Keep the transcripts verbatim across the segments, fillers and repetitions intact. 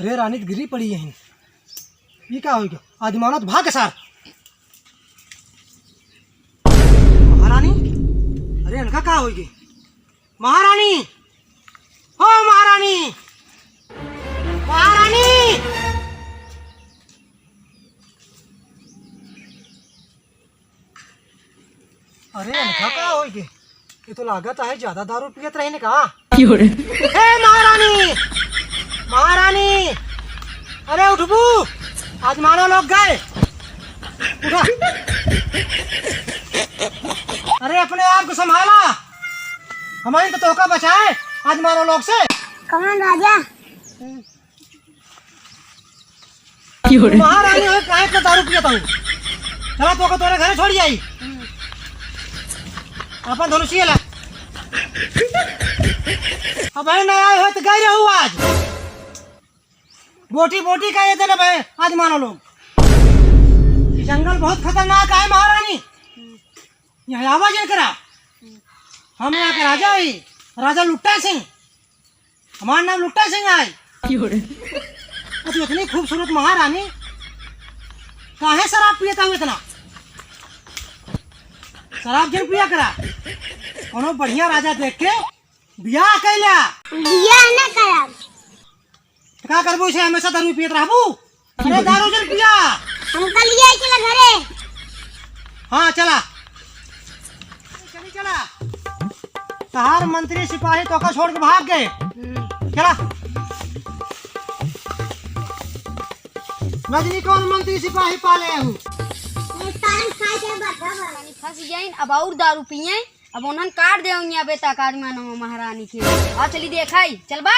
अरे रानी त गिरी पड़ी है। ई का होई गयो? आदिमानव त भाग के सार। महारानी, अरे इनका का होई गई? महारानी, ओ महारानी, महारानी। अरे इनका का होई गई? ये तो लागत है ज्यादा दारू पियत रही ने का? क्यों रे? ए महारानी, महारानी, अरे उठबू, आदिमानव लोग गए, उठा। अरे अपने आप को संभाला, हमारी तो तोका बचाए आदिमानव लोग से। कौन राजा? क्यों रे? महारानी हो, काहे इतना दारू पियत हो? चला, तोका तोरे घरे छोड़ी आई। अपन धनुषिया ला। अबे ना आए हो तो गए रहू आज। बोटी बोटी का ये देना भाई, आदिमानव लोग। जंगल बहुत खतरनाक है महारानी। यहाँ आवाज नहीं करा। हम यहाँ के राजा ही, राजा लुट्टा सिंह। हमार नाम लुट्टा सिंह है। क्यों रे? अच्छा, इतनी खूबसूरत महारानी, काहे शराब पियत हो इतना? शराब जिन पिया करा, कोनो बढ़िया राजा देख के बियाह कैला। बियाह ना करब। तो का करबू, इसे हमेशा दारू पियत रहबू? अरे दारू जन पिया। हमका लिए चला घरे। हाँ चला। चली चला। तहार मंत्री सिपाही तोका छोड़ के भाग गए। चला। रजनी कौन मंत्री सिपाही पाले हूँ? फंस गए, अब और दारू पिए, अब उन्हन काट दे उन्हें बेटा कारी मानो महारानी के। आ चली देखाई, चल बा।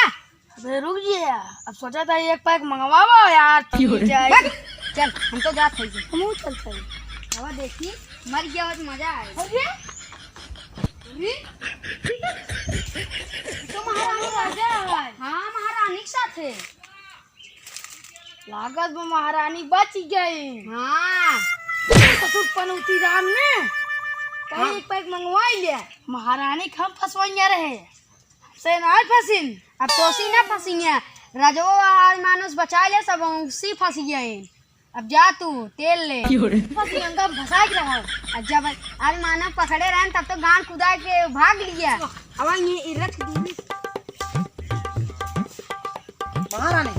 अबे रुक जिया, अब सोचा था एक पैक मंगवावा यार, पी जाए। बक, चल, हम तो जात हई। हमहू चलत हई। हवा देखी, मर गया हो तो मजा आए। अरे, अरे, ये तो महारानी राजा है। हाँ, महारानी के साथ है। लागत बा महारानी बच गई। हाँ। ससुर पनौती राम ने कहीं हाँ। एक पैक मंगवाई लिया। महारानी के हम फंसवइया रहे। से ना फंसिन। अब तोसी ना फंसिन है। रजवा और मानुस बचाए ले, सब उसी फंस गए। अब जा तू, तेल ले। क्यों रे? फंसी हमका फंसा के रहा। अब जब और मानव पकड़े रहन, तब तो गांड कुदा के भाग लिया। अब ये ई रख दी। महारानी,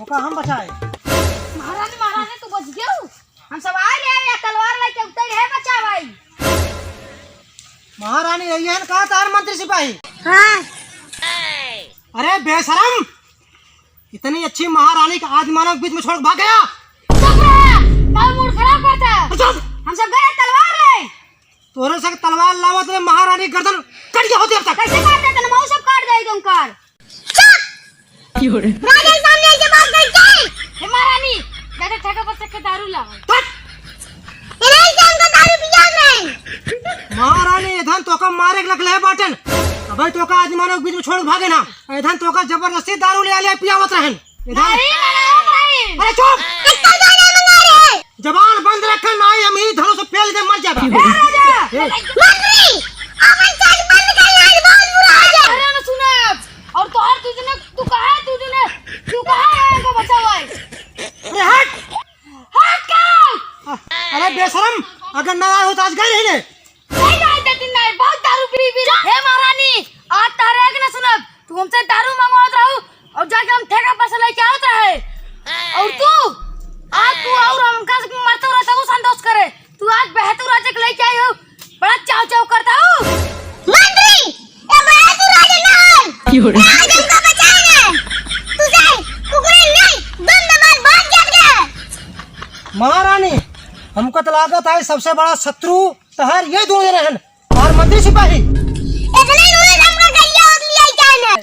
ओका हम बचाए। महारानी, महारानी, तू बच गयो। हम सब आए रहे, या तलवार लेके उतर रहे बचावाई। महारानी, यही है ना कहा तार मंत्री सिपाही? हाँ। अरे बेशरम, इतनी अच्छी महारानी का आदि मानव के बीच में छोड़ के भाग गया। चुप रहे, तार मूड खराब करता है। चुप। हम सब गए तलवार ले। तोरे से तलवार लावत रे महारानी गर्दन कट गया होती अब तक। कैसे काट देते ना, मऊ सब काट जाए तुम कर। चुप! क्यों रे? राजा के सामने ऐसे बात करते हैं? हे महारानी, दादा ठेका पर से के दारू लाओ। हट! ये नहीं कि हमको दारू पिया रहे। महारानी, इधन तोका मारे के लग ले बाटन। अबे तोका आदि मानव के बीच में छोड़ भागे ना। इधन तोका जबरदस्ती दारू ले आ ले पियावत रहन। इधर। नहीं, नहीं, नहीं। अरे चुप! कितना गाना मंगा रहे हैं? जबान बंद रखे, नाही हम ही धनुष पेल दे मर जाबा। ए राजा! ए। मंत्री, अपन चाल बंद कर, नाही बहुत बुरा हो जाए। अरे ना सुना अब। और तोहर तू जने, तू कहा है, तू जने, तू कहा है इनको बचा हुआ है? अरे हट! हट का? अरे बेशरम, अगर ना आए हो तो आज गए रही ले। नहीं, नहीं, देती नहीं, बहुत दारू पी, पी। हे महारानी, आज तारे के ना सुनब, तू हमसे दारू मंगवात रहू और जाके हम ठेका पर से लेके आवत रहे। और तू, आज तू और हमका से मरते रहता हूँ संतोष करे, तू आज बहतू राजे के लेके आई हो, बड़ा चाव चाव करता हूँ। मंत्री, ये बहतू राजे ना हो, क्यों रे? ये आज हमको बचाए हैं। तुझे कुकुरे नहीं, दम दबाए भाग जाएगा। महारानी, हमको तो लागत है सबसे बड़ा शत्रु तहार ये दोनों जने हन, और मंत्री सिपाही। इतने दोनों जन का गैया और लिया ही क्या है?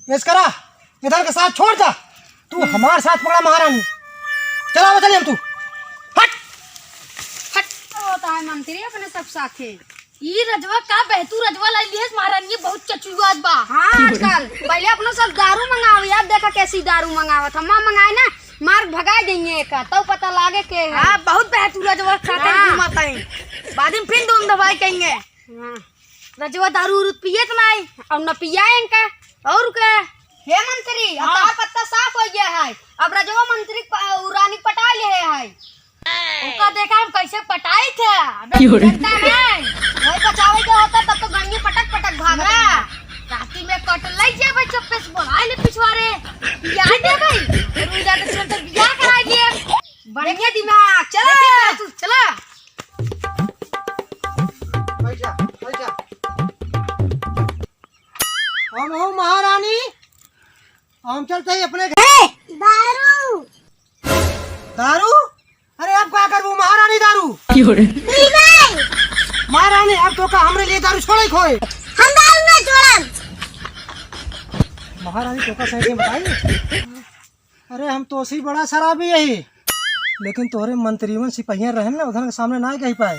इस करा, इधर के साथ छोड़ जा। तू हमारे साथ पकड़ा महारानी। चला बता हम तू। हट। हट। ओ, तार मंत्री अपने सब साथे। ई रजवा का बहतू रजवा लाई लिहस महारानी, ये बहुत चचुआत बा। हाँ, आजकल। पहले अपनो सब दारू मंगावे, अब देखा कैसी दारू मंगावत। हम मंगाए ना, मार भगाए देंगे एका, तब पता लागे के है। हाँ, बहुत बहतू रजवा खातिर हाँ। घुमाता है। बाद में फिर धूम दबाई कहेंगे। हाँ। रजवा दारू उरू पियत नाई, अउर न पियाए इनका, अउर का? हे मंत्री, अब हाँ। तोहार पत्ता साफ होइ गया है। अब रजवा मंत्री प-, उ रानी पटा ले है। ओका देखा हम कैसे पटाई थे। अबे क्यों रे? जनता नहीं, वही बचावे के होता तब तो गंगी पटक पटक भागा। राती में कट लई जे भाई चुप्पे से बोला ले पिछवारे। पिया दे भाई, तू जाके चल तो बियाह करा लिए। बढ़िया दिमाग, चला। चला। बैठ जा, बैठ जा। हम हो महारानी, हम चलते ही अपने घर। अरे, दारू। दारू? अरे, अब का करबू महारानी दारू? क्यों रे? पीबे। महारानी, अब तो का हमरे लिए दारू छोड़े खोए। हम दारू ना छोड़ब। महारानी, तो का सही से बताई। अरे, हम तो सी बड़ा शराबी यही, लेकिन तोहरे मंत्रीवन सिपहिया रहन ना, उधर के सामने ना कही पाए।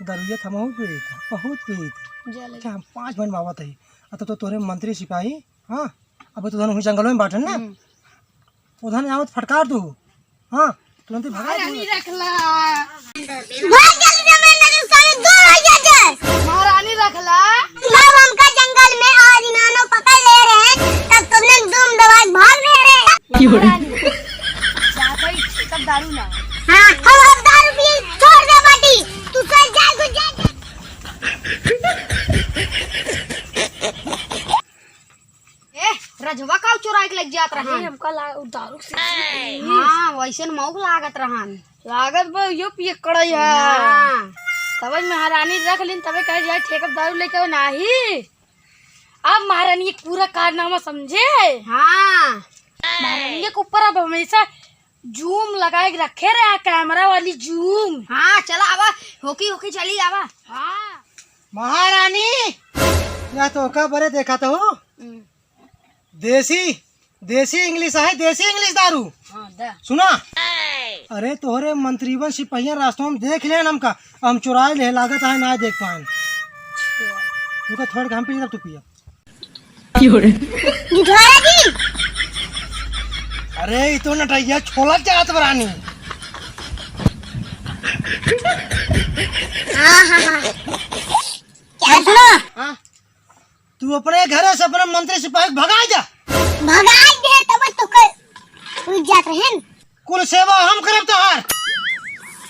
दरुइया त हमहू पीत, बहुत पीत। जा ले। अच्छा, हम पाँच बहन बाबत है। अब तो तोहरे मंत्री सिपाही, हाँ, अब तो उधर हुई जंगल में बाटन ना, हम्म। उधर आवत फटकार दू, हाँ, तुरंत ही भगा महारानी दू। रखला। भाग जल्दी से, मेरे नजर सामने दूर हो जा, जा। महारानी रखला। जब हमका जंगल में आदि मानव पकड़ ले रहे, तब तुमने धूम दबाज भाग ले रहे। क्यों रे? महारानी, ज्यादा ही सब दारू ना। हाँ, हम अब दारू पी छोड़ दे बाटी। तू चल जा, तू जा, जा। ए, रजवा का चुराए के लग जात अरे, रहन? हमका ला-, उ दारू से हाँ, वैसे न मौक लागत रहन। लागत बा, यो पियक्कड़ई है। हाँ। तबे महारानी रख लिन, तबे कहे जाए, "ठेका दारू लेके आओ," नाही। अब महारानी एक पूरा कारनामा समझे। हाँ। महारानी के ऊपर अब हमेशा जूम लगाए के रखे रहे, कैमरा वाली जूम। हाँ, चला आवा, होकी, होकी चली आवा। हाँ। महारानी, या तो का बरे देखा तो हो। हम्म। देसी, देसी इंग्लिश है, देसी इंग्लिश दारू। हाँ, दा। सुना? अरे, तोहरे मंत्रीवन सिपहिया रास्तों में देख लेन हमका, हम चुराए ले, लागत है ना देख पाएन। रुका, थोड़ के हम पी, तब तू पिया। क्यों रे? ढिढोरा जी। अरे, ई तो नटैया छोला चाहत बरानी। हाँ, हाँ, हाँ। क्या सुनो? हाँ? तू अपने घरे से अपने मंत्री सिपाही भगाई जा। भगाई दे, तब तो कर रुक जात रहन। कुल सेवा हम करब तोहार।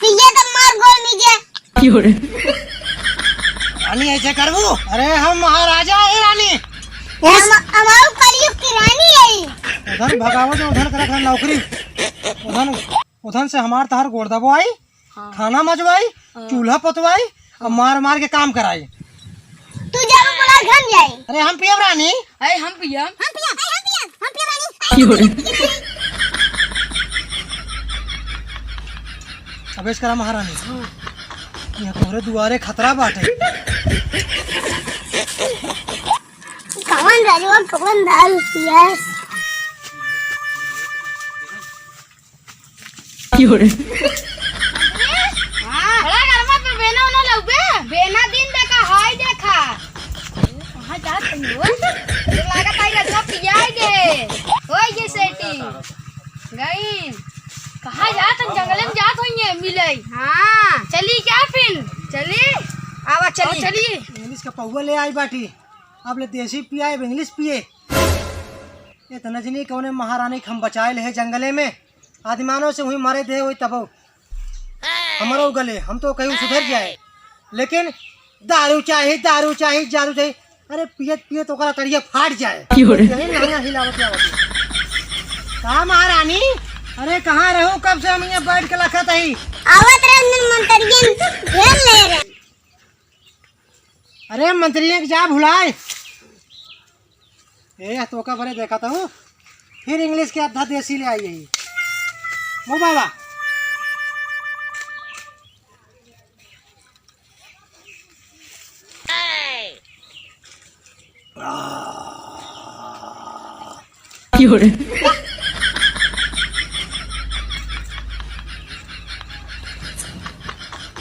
पिए तो मार गोल में जे। क्यों रे? रानी ऐसे करबू? अरे हम महाराजा है रानी। हम, हम आऊ कलयुग की रानी है। उधर भगावत, उधर करत है नौकरी। उधर, उधर से हमार तहार गोड़ दबवाई, हाँ। खाना मजवाई, हाँ। चूल्हा पतवाई, और मार मार के काम कराई। तू जाओ बोला घर जाए। अरे हम पियब रानी। अरे हम पियब। हम पियब, अरे हम पियब, हम पियब रानी। क्यों रे? अबे इसकरा महारानी, हाँ। यहाँ तोहरे दुआरे खतरा बाटे। कौन राजवा, कौन दारू पियस? क्यों रे? हाँ। बड़ा गरमा पे बेना ओना लउबे? बेना दिन देखा, हाय देखा। कहाँ जात हई हो? तो लागत आई रजवा पियाई दे। ओए ये सेटी। गई। कहाँ जात हई? जंगले में जात होइए मिलई। हाँ। चली क्या फिर? चली। आवा चली। चली। इंग्लिश का पौवा ले आई बाटी। अब ले देसी पियाए, अब इंग्लिश पिए। इतना जनी कौने महारानी के हम बचाए ले जंगले में। आदिमानव से हुई मरे दे हुई तबो। हमरो गले, हम तो कहूँ सुधर जाए। लेकिन दारू चाही, दारू चाही, दारू चाही। अरे पियत पियत ओकरा तड़िया फाट जाए। क्यों रे? यही लहंगा हिलावत आवत है। का महारानी? अरे कहाँ रहू? कब से हम यहाँ बैठ के लखत हई? आवत रहे मंत्रियन घेर ले रहे। अरे मंत्रियन के जा भुलाए। ए, तोका बरे देखा तो, फिर इंग्लिश के आधा देसी ले आई है। मो बाबा।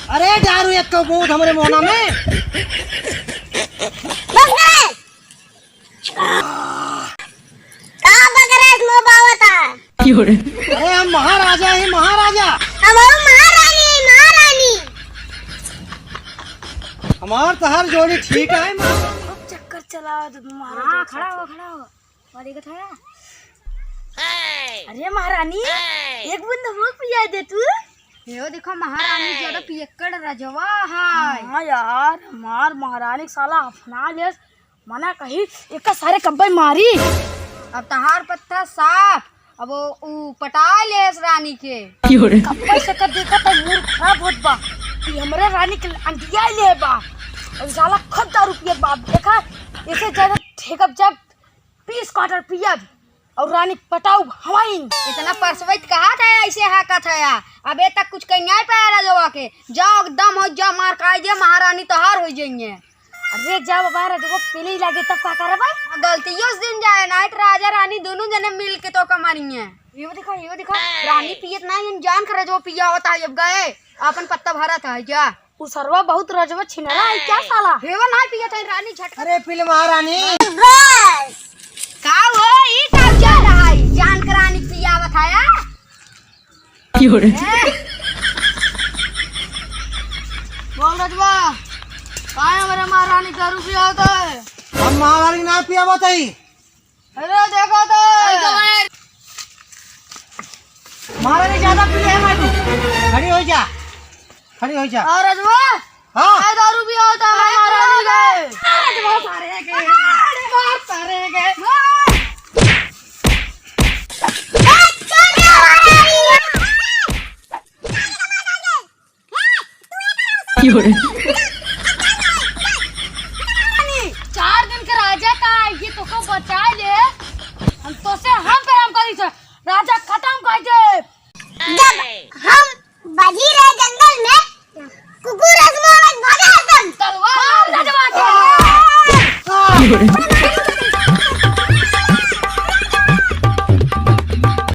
अरे दारू एक तो बहुत हमरे मोहना में। बस करे। का बकरेस मुंह बावता? अरे हम महाराजा ही महाराजा। हम महारानी, महारानी। मार तहार जोड़ी ठीक है, मार। खूब चक्कर चलावा दे महाराज। हाँ, खड़ा हो, खड़ा हो। और ये कथा है? अरे महारानी, एक बूंद हमको पिया दे तू। यो देखो महारानी, ज्यादा पियक्कड़ रजवा है। हाँ यार, हमार महारानी के साला अपना लेस, मना कही, एका सारे कब्बे मारी। अब तहार पत्ता साफ, अब वो, ऊ पटा लेस रानी के। क्यों रे? कब्बे से कर देखा तो मूड खराब होत बा कि हमरे रानी के अंटिया ले बा। और साला खुद दारू पियत बा। अब देखा, इसे ज्यादा ठेकब जब पीस क्वार्टर पियब और रानी पटाउब हवाइन। इतना परसवैत कहा था, ऐसे हाकत है या? अबे तक कुछ कहीं नहीं पाया रजवा के। जाओ, एकदम हो जाओ, मार काई दे, महारानी तोहार हो जाइए। अरे जाओ बाबा, रजवा पीली लागे तब का करबा? गलतियों से दिन जाए ना, राजा रानी दोनों जने मिल के तो का मारिए। ये देखा, ये देखा, रानी पियत ना, इन जान के रजवा पिया होता है, जब गए अपन पत्ता भरा था क्या? उ सरवा बहुत रजवा छिनरा है क्या साला? हेवा ना पिया था रानी झटका। अरे पी ले महारानी। का हो, ई का चल रहा है? जान के रानी पियावत है, आ? क्यों रे? ए? बोल रजवा, काहे हमारे महारानी दारू पियावत है? हम महारानी ना पियावत है। अरे देखो तो। महारानी ज्यादा पी ले है तू। खड़ी हो जा, खड़ी हो जा। और रजवा? हाँ। मैं दारू पिया होता है महारानी के। अरे बहुत सारे हैं के। अरे बहुत सारे हैं के। चार दिन के राजा का आइए, तोको बचा ले, हम तोसे हम प्रेम करी थे, राजा खत्म कर दे। जब हम बाजी रहे जंगल में, कुकुर आसमान में भागा एकदम। तलवार राजवा के।